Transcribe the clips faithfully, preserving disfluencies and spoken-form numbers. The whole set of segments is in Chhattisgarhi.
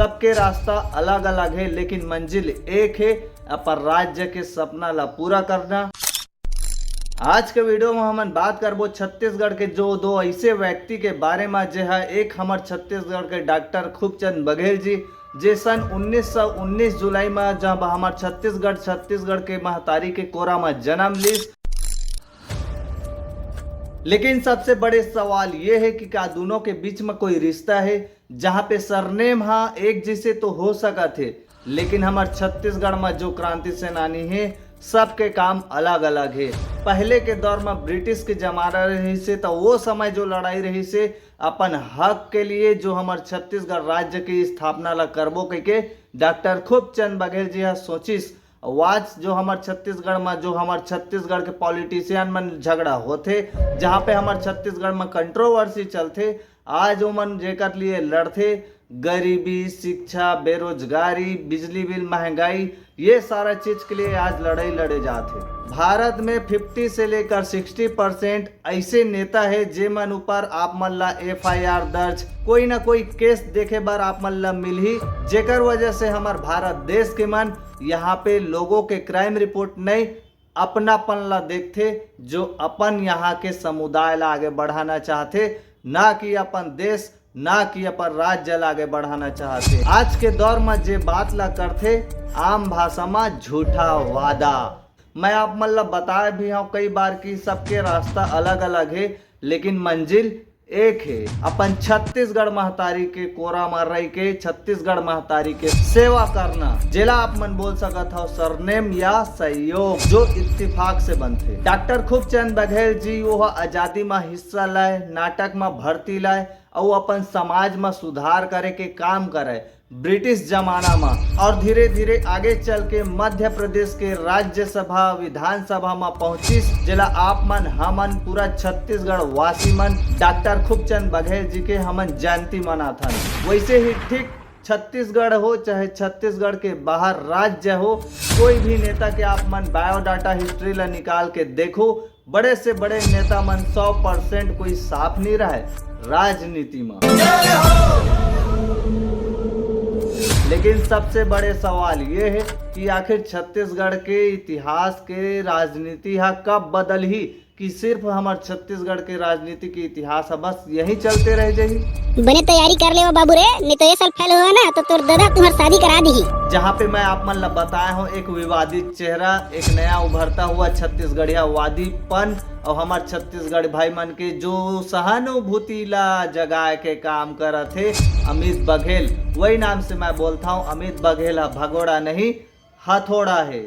सबके रास्ता अलग अलग हे, लेकिन मंजिल एक हे, अपन राज्य के सपना ला पूरा करना। आज के वीडियो में हमन बात करबो छत्तीसगढ़ के जो दो ऐसे व्यक्ति के बारे में, जे ह एक हमर छत्तीसगढ़ के डॉक्टर खूबचंद बघेल जी, जे सन उन्नीस सौ उन्नीस जुलाई में जब हमर छत्तीसगढ़, छत्तीसगढ़ के महतारी के कोरा में जन्म लीस। लेकिन सबसे बड़े सवाल ये है कि का दोनों के बीच में कोई रिश्ता है, जहाँ पे सरनेम हा एक जैसे तो हो सकत है, लेकिन हमर छत्तीसगढ़ में जो क्रांति सेनानी है, सबके काम अलग अलग है। पहले के दौर में ब्रिटिश के जमाना रही से, तो वो समय जो लड़ाई रही से अपन हक के लिए, जो हमर छत्तीसगढ़ राज्य की स्थापना ला करबो कह के डॉक्टर खूबचंद बघेल जी हा सोचिस। आज जो हमर छत्तीसगढ़ में, जो हमर छत्तीसगढ़ के पॉलिटिशियन मन झगड़ा होथे, जहाँ पे हमर छत्तीसगढ़ में कंट्रोवर्सी चलथे, आज ओमन जेकर लिए लड़थे, गरीबी, शिक्षा, बेरोजगारी, बिजली बिल, महंगाई, ये सारा चीज के लिए आज लड़ाई लड़े जात हे। भारत में फिफ्टी से लेकर सिक्सटी परसेंट ऐसे नेता हे, जे मन ऊपर आप मन ला एफ आई आर दर्ज, कोई ना कोई केस देखे बर आप मन ला मिलही, जेकर वजह से हमर भारत देश के मन यहाँ पे लोगों के क्राइम रिपोर्ट नहीं, अपनापन ला देखथे, जो अपन यहाँ के समुदाय ला आगे बढ़ाना चाहथे, ना कि अपन देश, ना कि अपन राज्य ला आगे बढ़ाना चाहथे। आज के दौर में जे बात ला करथे, आम भाषा में झूठा वादा। मैं आप मन ला बताए भी हूँ कई बार कि सबके रास्ता अलग अलग है, लेकिन मंजिल एक है। अपन छत्तीसगढ़ महतारी के कोरा में रह के छत्तीसगढ़ महतारी के सेवा करना, जेला आप मन बोल सकत हो सरनेम या सहयोग, जो इत्तेफाक से बनथे। डॉक्टर खूबचंद बघेल जी वो आजादी में हिस्सा लाए, नाटक में भर्ती लाए, अउ अपन समाज में सुधार करे के काम करे ब्रिटिश जमाना में, और धीरे धीरे आगे चल के मध्य प्रदेश के राज्यसभा, विधानसभा में पहुंचिस, जेला आप मन, हमन, पूरा छत्तीसगढ़ वासी मन डॉक्टर खूबचंद बघेल जी के हमन जयंती मनाथन। वैसे ही ठीक छत्तीसगढ़ हो चाहे छत्तीसगढ़ के बाहर राज्य हो, कोई भी नेता के आप मन बायोडाटा हिस्ट्री ला निकाल के देखो, बड़े से बड़े नेता मन सौ परसेंट कोई साफ नहीं रहे राजनीति में। लेकिन सबसे बड़े सवाल ये है कि आखिर छत्तीसगढ़ के इतिहास के राजनीति हा कब बदलही, कि सिर्फ हमर छत्तीसगढ़ के राजनीति के इतिहास हा बस यही चलते रह जाही। बने तैयारी कर लेवा बाबू रे, नहीं तो ये साल फेल हुआ ना तो तोर दादा तुम्हार शादी करा दीही। जहाँ पे मैं आप मन ला बताया हूँ एक विवादित चेहरा, एक नया उभरता हुआ छत्तीसगढ़िया वादीपन और हमर छत्तीसगढ़ भाई मन के जो सहानुभूति ला जगाए के काम करत हे अमित बघेल, वही नाम से मैं बोलता हूँ। अमित बघेल हा भगोड़ा नहीं, हथौड़ा है।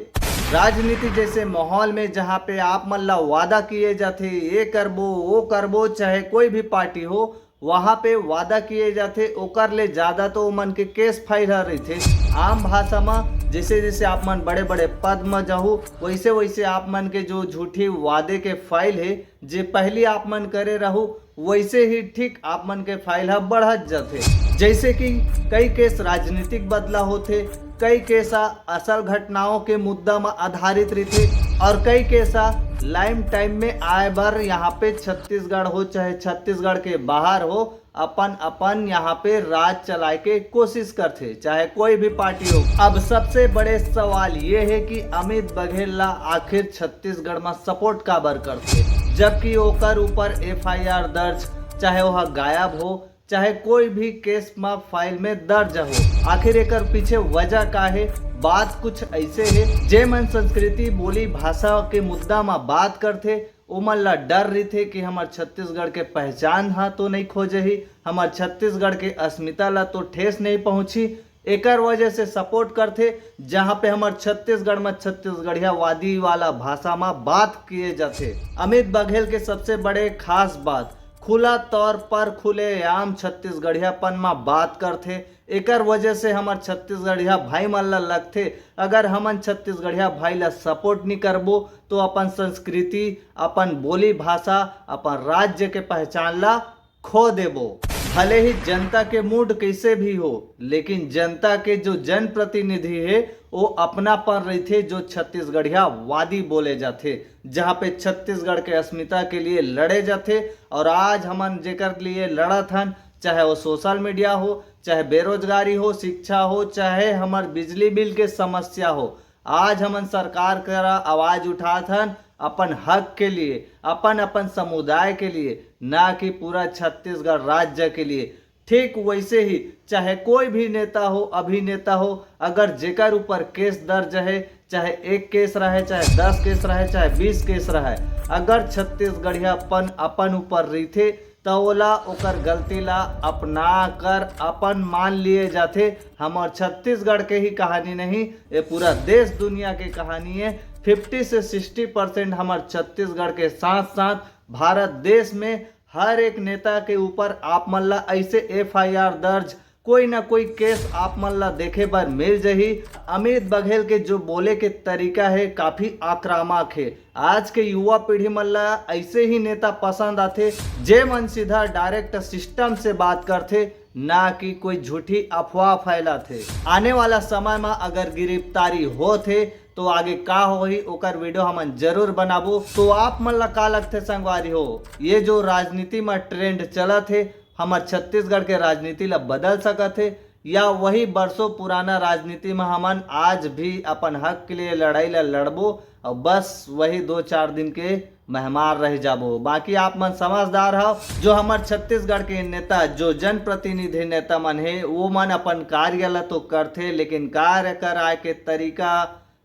राजनीति जैसे माहौल में जहाँ पे आप मन ला वादा किए जाथे, ये करबो, वो करबो, चाहे कोई भी पार्टी हो, वहाँ पे वादा किए जाथे, ओकर ले ज्यादा तो ओमन के केस फाइल ह रहिथे। आम भाषा म जैसे जैसे आप मन बड़े बड़े पद म जाहू, वैसे वैसे आप मन के जो झूठी वादे के फाइल है, जे पहली आप मन करे रहू, वैसे ही ठीक आप मन के फाइल ह बढ़त जाथे। जैसे कि कई केस राजनीतिक बदला होथे, कई केस ह असल घटनाओं के मुद्दा म आधारित रहिथे, और कई केस ह लाइम टाइम में आए बर यहाँ पे छत्तीसगढ़ हो चाहे छत्तीसगढ़ के बाहर हो, अपन अपन यहाँ पे राज चलाए के कोशिश करथे, चाहे कोई भी पार्टी हो। अब सबसे बड़े सवाल ये है कि अमित बघेल ला आखिर छत्तीसगढ़ में सपोर्ट काबर करथे, जबकि ओकर ऊपर एफ आई आर दर्ज, चाहे वह गायब हो, चाहे कोई भी केस में फाइल में दर्ज हो, आखिर एकर पीछे वजह का है? बात कुछ ऐसे है, जे मन संस्कृति, बोली, भाषा के मुद्दा में बात करथे, ओमन ला डर रहिथे कि हमर छत्तीसगढ़ के पहचान ह तो नहीं खो जही, हमर छत्तीसगढ़ के अस्मिता ला तो ठेस नहीं पहुंची। एकर वजह से सपोर्ट करथे, जहां पे हमर छत्तीसगढ़ में छत्तीसगढ़िया वादी वाला भाषा में बात किए जाथे। अमित बघेल के सबसे बड़े खास बात, खुला तौर पर खुलेआम छत्तीसगढ़ियापन में बात करथे। एकर वजह से हमर छत्तीसगढ़िया भाई मन ला लगथे, अगर हमन छत्तीसगढ़िया भाई ला सपोर्ट नहीं करबो, तो अपन संस्कृति, अपन बोली भाषा, अपन राज्य के पहचान ला खो देबो। भले ही जनता के मूड कैसे भी हो, लेकिन जनता के जो जनप्रतिनिधि है, वो अपनापन रहिथे, जो छत्तीसगढ़िया वादी बोले जाथे, जहाँ पे छत्तीसगढ़ के अस्मिता के लिए लड़े जाथे। और आज हमन जेकर लिए लड़त हन, चाहे वो सोशल मीडिया हो, चाहे बेरोजगारी हो, शिक्षा हो, चाहे हमर बिजली बिल के समस्या हो, आज हमन सरकार करा आवाज उठात हन अपन हक के लिए, अपन अपन समुदाय के लिए, ना कि पूरा छत्तीसगढ़ राज्य के लिए। ठीक वैसे ही चाहे कोई भी नेता हो, अभिनेता हो, अगर जेकर ऊपर केस दर्ज है, चाहे एक केस रहे, चाहे दस केस रहे, चाहे बीस केस रहे, अगर छत्तीसगढ़ियापन अपन ऊपर रहिथे, त ओला ओकर गलती ला अपना कर अपन मान लिए जाथे। हमर छत्तीसगढ़ के ही कहानी नहीं, ये पूरा देश दुनिया के कहानी है। फिफ्टी से सिक्सटी परसेंट हमर छत्तीसगढ़ के साथ साथ भारत देश में हर एक नेता के ऊपर आप मन ला ऐसे एफआईआर दर्ज, कोई ना कोई केस आप मन ला देखे बर मिल जही। अमित बघेल के जो बोले के तरीका है, काफी आक्रामक है। आज के युवा पीढ़ी मन ला ऐसे ही नेता पसंद आथे, जे मन सीधा डायरेक्ट सिस्टम से बात करथे, ना कि कोई झूठी अफवाह फैलाथे। आने वाला समय में अगर गिरफ्तारी होथे, तो आगे का होही, ओकर वीडियो हमन जरूर बनाबो। तो आप मन ला का लगथे संगवारी हो, ये जो राजनीति में ट्रेंड चलत हे, हमर छत्तीसगढ़ के राजनीति ला बदल सकत हे, या वही बरसों पुराना राजनीति में हमन आज भी अपन हक के लिए लड़ाई ला लड़बो और बस वही दो चार दिन के मेहमान रह जाबो? बाकी आप मन समझदार हव, जो हमर छत्तीसगढ़ के नेता, जो जनप्रतिनिधि नेता मन हे, वो मन अपन कार्य ला तो करथे, लेकिन कार्य कराए के तरीका,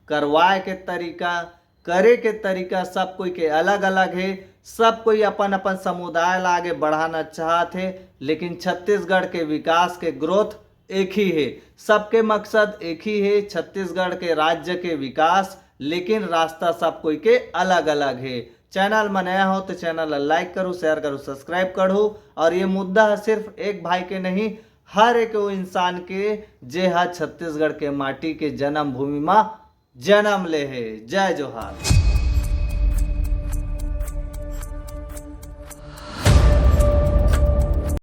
करवाए के तरीका, करे के तरीका सब कोई के अलग अलग हे। सब कोई अपन अपन समुदाय ला आगे बढ़ाना चाहत हे, लेकिन छत्तीसगढ़ के विकास के ग्रोथ एक ही हे। सबके मकसद एक ही हे, छत्तीसगढ़ के राज्य के विकास, लेकिन रास्ता सब कोई के अलग अलग हे। चैनल में नया हो तो चैनल ला लाइक करू, शेयर करू, सब्सक्राइब करू। और ये मुद्दा है सिर्फ एक भाई के नहीं, हर एक वो इंसान के, जे हा छत्तीसगढ़ के माटी के जन्मभूमि मा जन्म ले हे। जय जोहार।